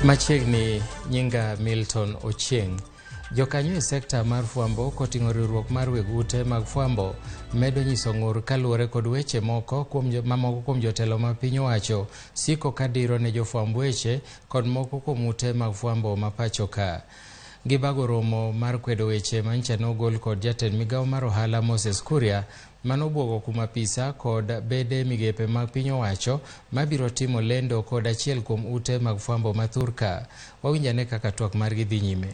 Machiegni nyinga Milton Ochieng. Jokanyo e sekta mar fwambo koting'o riwruok mar weg ute mag fwambo medo nyiso ng'ur kaluwore kod weche moko kuom mamoko kuom jotelo ma piny owacho siko ka diro ne jofwamb weche kod moko kuom ute mag fwambo ma pacho ka. Gibago romo mar kwedo weche manyicha nogol kod jatend migawo mar ohala Moses Kuria manobuogo kuom apisa kod bede migepe mag piny owacho mabiro timo lendo kod achiel kuom ute mag fwambo ma thurka. Wawinjane kaka twak margi dhi nyime.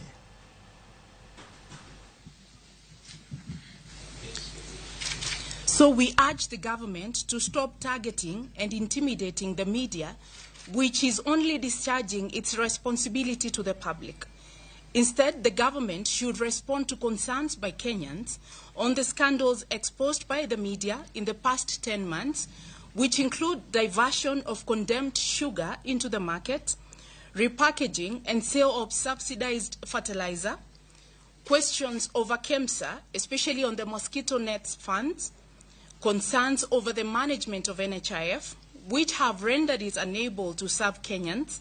So we urge the government to stop targeting and intimidating the media, which is only discharging its responsibility to the public. Instead, the government should respond to concerns by Kenyans on the scandals exposed by the media in the past 10 months, which include diversion of condemned sugar into the market, repackaging and sale of subsidized fertilizer, questions over KEMSA, especially on the mosquito nets funds, concerns over the management of NHIF, which have rendered it unable to serve Kenyans,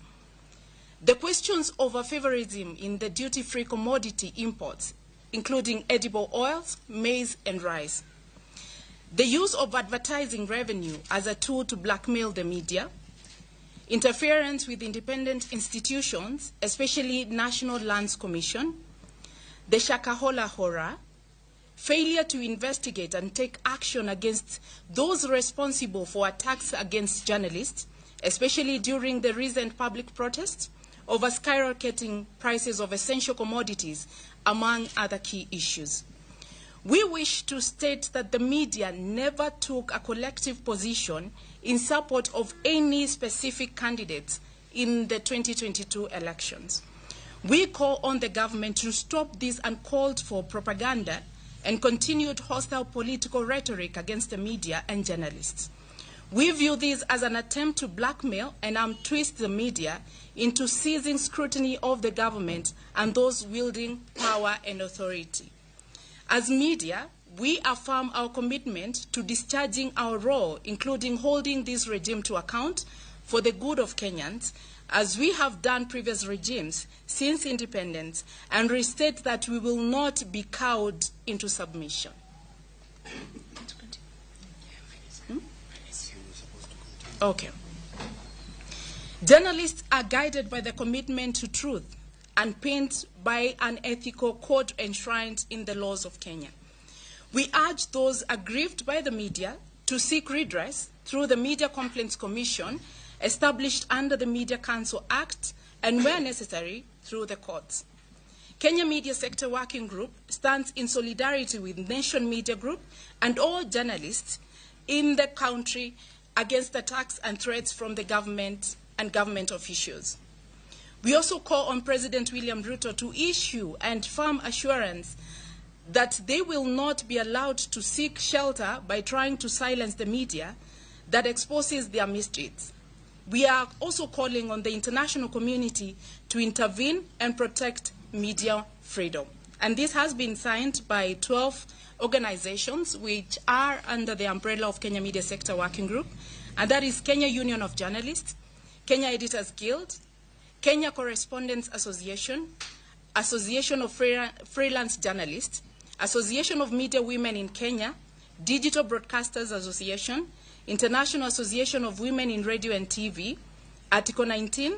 the questions over favorism in the duty-free commodity imports, including edible oils, maize, and rice, the use of advertising revenue as a tool to blackmail the media, interference with independent institutions, especially National Lands Commission, the Shakahola horror, failure to investigate and take action against those responsible for attacks against journalists, especially during the recent public protests over skyrocketing prices of essential commodities, among other key issues. We wish to state that the media never took a collective position in support of any specific candidates in the 2022 elections. We call on the government to stop this uncalled for propaganda and continued hostile political rhetoric against the media and journalists. We view this as an attempt to blackmail and twist the media into seizing scrutiny of the government and those wielding power and authority. As media, we affirm our commitment to discharging our role, including holding this regime to account for the good of Kenyans, as we have done previous regimes since independence, and restate that we will not be cowed into submission. Okay. Journalists are guided by the commitment to truth and pinned by an ethical code enshrined in the laws of Kenya. We urge those aggrieved by the media to seek redress through the Media Complaints Commission established under the Media Council Act and, where necessary, through the courts. Kenya Media Sector Working Group stands in solidarity with Nation Media Group and all journalists in the country against attacks and threats from the government and government officials. We also call on President William Ruto to issue and firm assurance that they will not be allowed to seek shelter by trying to silence the media that exposes their misdeeds. We are also calling on the international community to intervene and protect media freedom. And this has been signed by 12 organizations which are under the umbrella of Kenya Media Sector Working Group, and that is Kenya Union of Journalists, Kenya Editors Guild, Kenya Correspondents Association, Association of Freelance Journalists, Association of Media Women in Kenya, Digital Broadcasters Association, International Association of Women in Radio and TV, Article 19,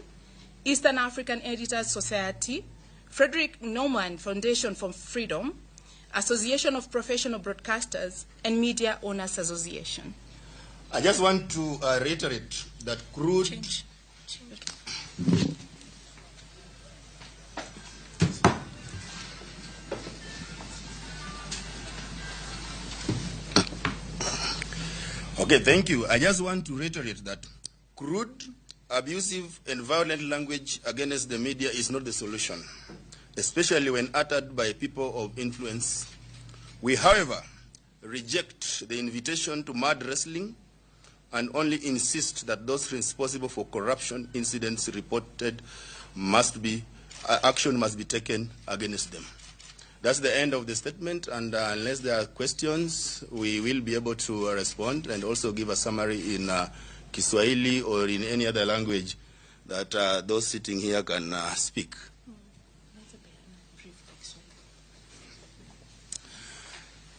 Eastern African Editors Society, Frederick Norman Foundation for Freedom, Association of Professional Broadcasters, and Media Owners Association. I just want to reiterate that crude... Change. Okay, thank you. I just want to reiterate that crude, abusive, and violent language against the media is not the solution, especially when uttered by people of influence. We, however, reject the invitation to mud wrestling and only insist that those responsible for corruption incidents reported action must be taken against them. That's the end of the statement, and unless there are questions, we will be able to respond and also give a summary in Kiswahili or in any other language that those sitting here can speak.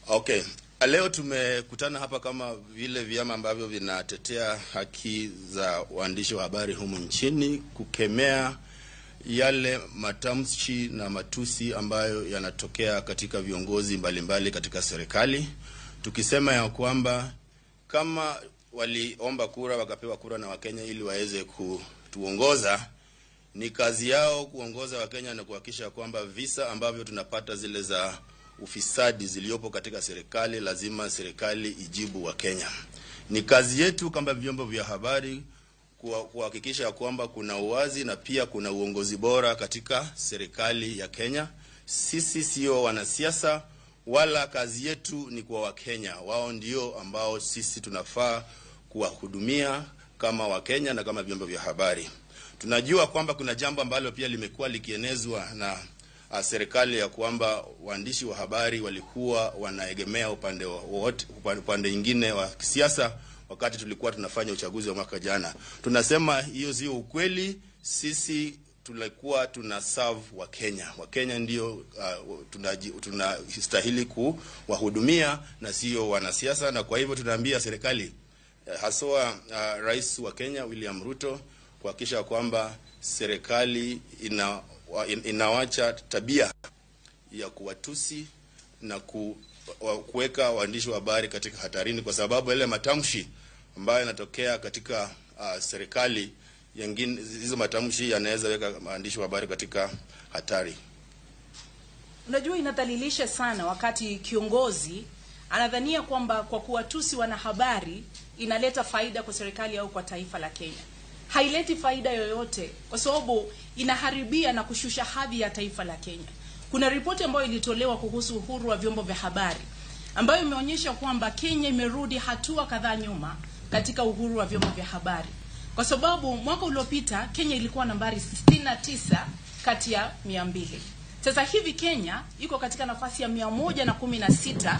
Okay. Leo tumekutana hapa kama vile vyama ambavyo vinatetea haki za waandishi wa habari humu nchini kukemea yale matamshi na matusi ambayo yanatokea katika viongozi mbalimbali katika serikali, tukisema ya kwamba kama waliomba kura wakapewa kura na Wakenya ili waweze kutuongoza, ni kazi yao kuongoza Wakenya na kuhakikisha kwamba visa ambavyo tunapata zile za ufisadi ziliopo katika serikali, lazima serikali ijibu Wakenya. Ni kazi yetu kama vyombo vya habari kuhakikisha kwamba kuna uwazi na pia kuna uongozi bora katika serikali ya Kenya. Sisi sio wanasiasa wala kazi yetu ni kwa Wakenya. Wao ndio ambao sisi tunafaa kuwahudumia kama Wakenya na kama vyombo vya habari. Tunajua kwamba kuna jambo ambalo pia limekuwa likienezwa na serikali ya kwamba waandishi wa habari walikuwa wanaegemea upande wote, upande mwingine wa kisiasa wakati tulikuwa tunafanya uchaguzi wa mwaka jana. Tunasema hiyo sio ukweli. Sisi tulikuwa tuna serve Wakenya. Wakenya ndio tunastahili kuwahudumia na sio wanasiasa. Na kwa hivyo tunaambia serikali, haswa Rais wa Kenya William Ruto, kuhakikisha kwamba serikali inawacha tabia ya kuwatusi na kuweka waandishi wa habari katika hatarini, kwa sababu yale matamshi ambayo yanatokea katika serikali yengine, hizo matamshi yanaweza weka waandishi wa habari katika hatari. Unajua, inadhalilisha sana wakati kiongozi anadhania kwamba kwa kuwatusi wanahabari inaleta faida kwa serikali au kwa taifa la Kenya. Haileti faida yoyote, kwa sababu inaharibia na kushusha hadhi ya taifa la Kenya. Kuna ripoti ambayo ilitolewa kuhusu uhuru wa vyombo vya habari ambayo imeonyesha kwamba Kenya imerudi hatua kadhaa nyuma katika uhuru wa vyombo vya habari, kwa sababu mwaka uliopita Kenya ilikuwa nambari 69 kati ya 200. Sasa hivi Kenya iko katika nafasi ya 116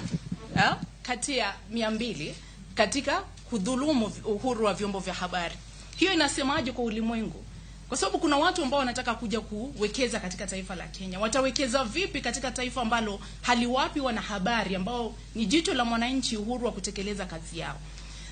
kati ya 200 katika kudhulumu uhuru wa vyombo vya habari. Hiyo inasemaje kwa ulimwengu? Kwa sababu kuna watu ambao wanataka kuja kuwekeza katika taifa la Kenya. Watawekeza vipi katika taifa ambalo haliwapi wanahabari ambao ni jicho la mwananchi uhuru wa kutekeleza kazi yao?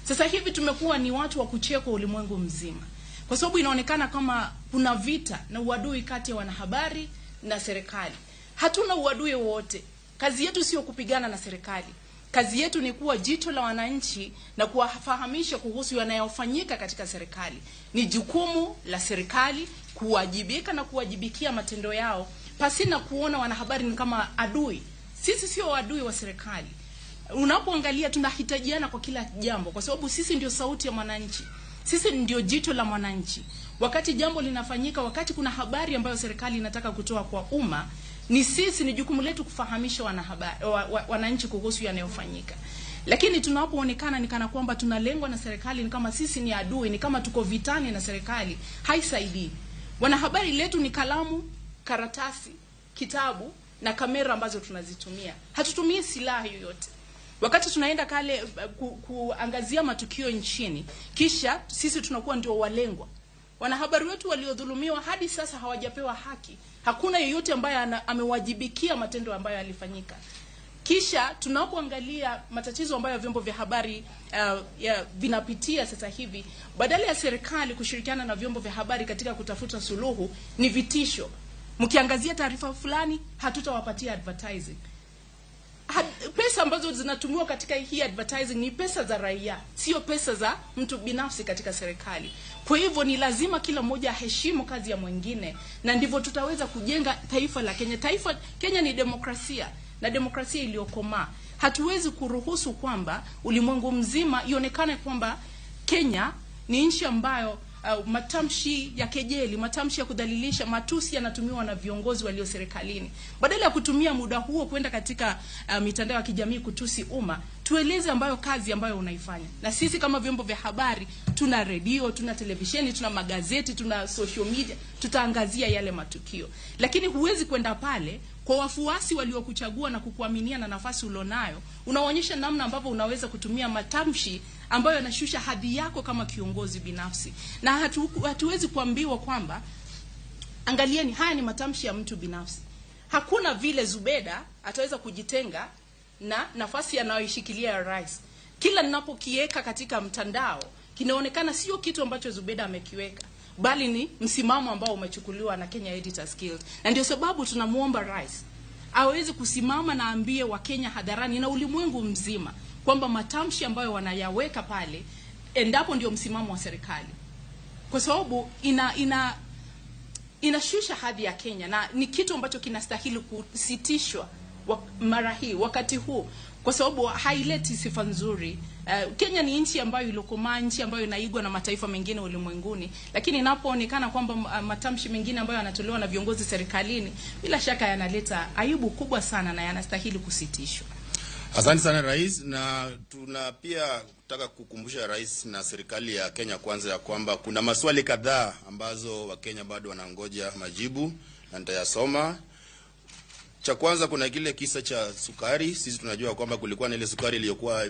Sasa hivi tumekuwa ni watu wa kuchekwa ulimwengu mzima, kwa sababu inaonekana kama kuna vita na uadui kati ya wanahabari na serikali. Hatuna uadui wowote. Kazi yetu sio kupigana na serikali. Kazi yetu ni kuwa jicho la wananchi na kuwafahamisha kuhusu yanayofanyika katika serikali. Ni jukumu la serikali kuwajibika na kuwajibikia matendo yao pasina kuona wanahabari ni kama adui. Sisi sio adui wa serikali. Unapoangalia tunahitajiana kwa kila jambo, kwa sababu sisi ndio sauti ya mwananchi. Sisi ndio jicho la mwananchi. Wakati jambo linafanyika, wakati kuna habari ambayo serikali inataka kutoa kwa umma, ni sisi, ni jukumu letu kufahamisha wanahabari, wananchi kuhusu yanayofanyika. Lakini tunapoonekana ni kana kwamba tunalengwa na serikali, ni kama sisi ni adui, ni kama tuko vitani na serikali, haisaidii. Wanahabari letu ni kalamu, karatasi, kitabu na kamera ambazo tunazitumia. Hatutumii silaha yoyote. Wakati tunaenda kale kuangazia matukio nchini, kisha sisi tunakuwa ndio walengwa. Wanahabari wetu waliodhulumiwa hadi sasa hawajapewa haki. Hakuna yeyote ambaye amewajibikia matendo ambayo yalifanyika. Kisha tunapoangalia matatizo ambayo vyombo vya habari vinapitia sasa hivi, badala ya serikali kushirikiana na vyombo vya habari katika kutafuta suluhu, ni vitisho. Mkiangazia taarifa fulani, hatutawapatia advertising. Pesa ambazo zinatumiwa katika hii advertising ni pesa za raia, sio pesa za mtu binafsi katika serikali. Kwa hivyo ni lazima kila mmoja aheshimu kazi ya mwingine, na ndivyo tutaweza kujenga taifa la Kenya. Taifa Kenya ni demokrasia, na demokrasia iliyokomaa. Hatuwezi kuruhusu kwamba ulimwengu mzima ionekane kwamba Kenya ni nchi ambayo matamshi ya kejeli, matamshi ya kudhalilisha, matusi yanatumiwa na viongozi walio serikalini. Badala ya kutumia muda huo kwenda katika mitandao ya kijamii kutusi umma, tueleze ambayo kazi ambayo unaifanya. Na sisi kama vyombo vya habari, tuna redio, tuna televisheni, tuna magazeti, tuna social media, tutaangazia yale matukio. Lakini huwezi kwenda pale kwa wafuasi waliokuchagua na kukuaminia na nafasi ulionayo, unaonyesha namna ambavyo unaweza kutumia matamshi ambayo yanashusha hadhi yako kama kiongozi binafsi. Na hatuwezi kuambiwa kwamba angalieni, haya ni matamshi ya mtu binafsi. Hakuna vile Zubeda ataweza kujitenga na nafasi anayoishikilia ya rais. Kila ninapokiweka katika mtandao kinaonekana sio kitu ambacho Zubeda amekiweka, bali ni msimamo ambao umechukuliwa na Kenya Editors Guild. Na ndio sababu tunamuomba rais aweze kusimama na ambie Wakenya hadharani na ulimwengu mzima kwamba matamshi ambayo wanayaweka pale endapo ndio msimamo wa serikali, kwa sababu inashusha hadhi ya Kenya na ni kitu ambacho kinastahili kusitishwa mara hii, wakati huu, kwa sababu haileti sifa nzuri. Kenya ni nchi ambayo ilikomaa, nchi ambayo inaigwa na mataifa mengine ulimwenguni, lakini inapoonekana kwamba matamshi mengine ambayo yanatolewa na viongozi serikalini, bila shaka yanaleta aibu kubwa sana na yanastahili kusitishwa. Asante sana Rais, na tuna pia kutaka kukumbusha Rais na serikali ya Kenya Kwanza ya kwamba kuna maswali kadhaa ambazo Wakenya bado wanangoja majibu na nitayasoma. Cha kwanza, kuna kile kisa cha sukari. Sisi tunajua kwamba kulikuwa na ile sukari iliyokuwa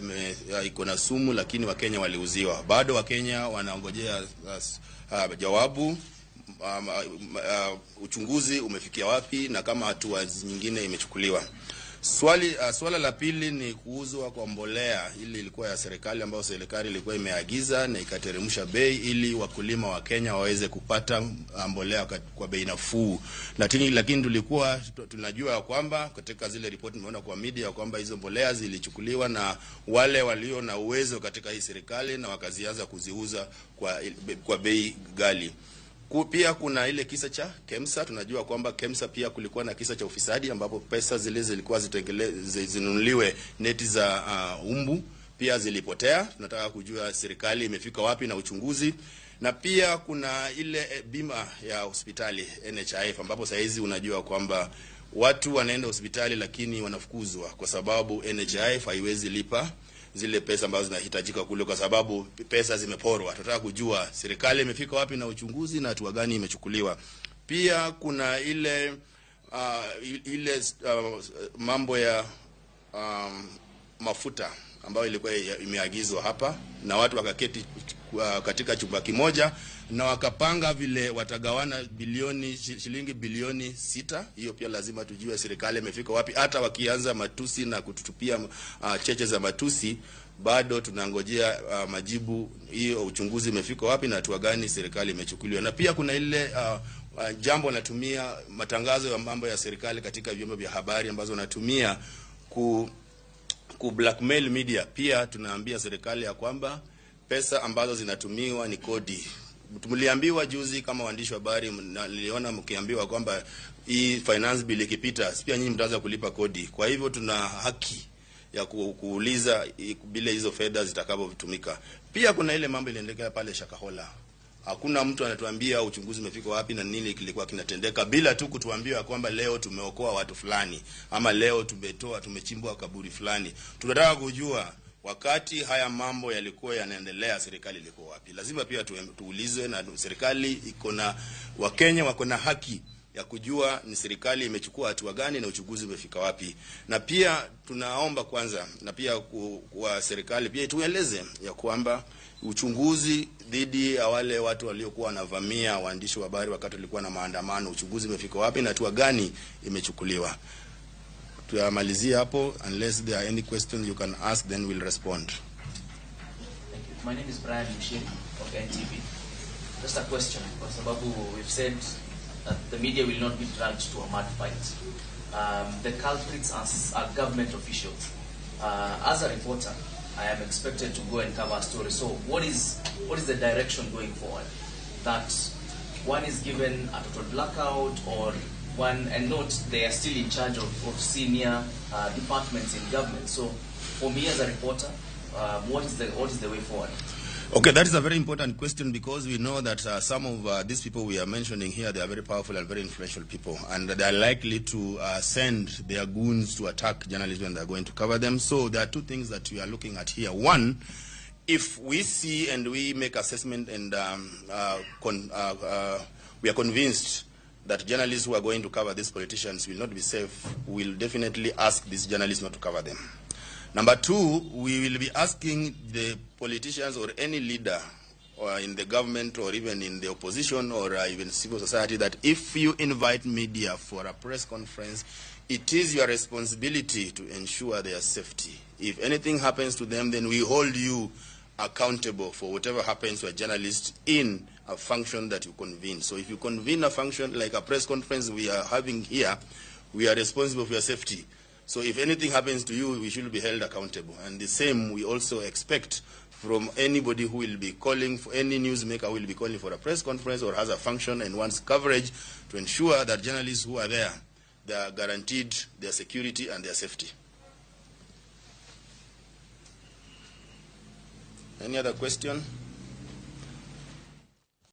iko na sumu, lakini Wakenya waliuziwa. Bado Wakenya wanangojea jawabu, uchunguzi umefikia wapi na kama hatua nyingine imechukuliwa. Swala la pili ni kuuzwa kwa mbolea. Ili ilikuwa ya serikali ambayo serikali ilikuwa imeagiza na ikateremsha bei ili wakulima wa Kenya waweze kupata mbolea kwa bei nafuu. Lakini tulikuwa tunajua kwamba katika zile ripoti tumeona kwa media kwamba hizo mbolea zilichukuliwa na wale walio na uwezo katika hii serikali na wakazianza kuziuza kwa bei ghali. Pia kuna ile kisa cha KEMSA. Tunajua kwamba KEMSA pia kulikuwa na kisa cha ufisadi ambapo pesa zile zilikuwa zinunuliwe neti za umbu pia zilipotea. Tunataka kujua serikali imefika wapi na uchunguzi. Na pia kuna ile bima ya hospitali NHIF, ambapo saizi unajua kwamba watu wanaenda hospitali lakini wanafukuzwa kwa sababu NHIF haiwezi lipa zile pesa ambazo zinahitajika kule kwa sababu pesa zimeporwa. Tunataka kujua serikali imefika wapi na uchunguzi na hatua gani imechukuliwa. Pia kuna ile mambo ya mafuta ambayo ilikuwa imeagizwa hapa na watu wakaketi katika chumba kimoja na wakapanga vile watagawana shilingi bilioni 6. Hiyo pia lazima tujue serikali imefika wapi. Hata wakianza matusi na kututupia cheche za matusi, bado tunangojea majibu, hiyo uchunguzi imefika wapi na hatua gani serikali imechukuliwa. Na pia kuna ile jambo wanatumia matangazo ya mambo ya serikali katika vyombo vya habari ambazo wanatumia ku blackmail media. Pia tunaambia serikali ya kwamba pesa ambazo zinatumiwa ni kodi. Tuliambiwa juzi kama waandishi wa habari, niliona mkiambiwa kwamba hii finance bill ikipita pia nyinyi mtaanza kulipa kodi. Kwa hivyo tuna haki ya kuuliza bila hizo fedha zitakapotumika. Pia kuna ile mambo iliendelea pale Shakahola. Hakuna mtu anatuambia uchunguzi umefika wapi na nini kilikuwa kinatendeka, bila tu kutuambia kwamba leo tumeokoa watu fulani ama leo tumechimbwa kaburi fulani. Tunataka kujua wakati haya mambo yalikuwa yanaendelea serikali ilikuwa wapi. Lazima pia tuulizwe, na serikali iko na Wakenya wako na haki ya kujua ni serikali imechukua hatua gani na uchunguzi umefika wapi. Na pia tunaomba kwanza na pia kwa serikali pia tueleze ya kwamba uchunguzi dhidi ya wale watu waliokuwa wanavamia waandishi wa habari wakati walikuwa na maandamano, uchunguzi umefika wapi na hatua gani imechukuliwa. Tuyamalizie hapo, unless there are any questions you can ask, then we'll respond. Thank you. My name is Brian Mushiri of NTV. Just a question, kwa sababu we've said that the media will not be dragged to a mad fight. The culprits are government officials. As a reporter, I am expected to go and cover a story. So what is the direction going forward? That one is given a total blackout, or one, and note they are still in charge of senior departments in government. So for me as a reporter, what is the way forward? Okay, that is a very important question, because we know that some of these people we are mentioning here, they are very powerful and very influential people, and they are likely to send their goons to attack journalists when they are going to cover them. So there are two things that we are looking at here. One, if we see and we make assessment and we are convinced that journalists who are going to cover these politicians will not be safe, we will definitely ask these journalists not to cover them. Number two, we will be asking the politicians or any leader or in the government or even in the opposition or even civil society that if you invite media for a press conference, it is your responsibility to ensure their safety. If anything happens to them, then we hold you accountable for whatever happens to a journalist in a function that you convene. So if you convene a function like a press conference we are having here, we are responsible for your safety. So if anything happens to you, we should be held accountable. And the same we also expect from anybody who will be calling, for any newsmaker who will be calling for a press conference or has a function and wants coverage, to ensure that journalists who are there, they are guaranteed their security and their safety. Any other question?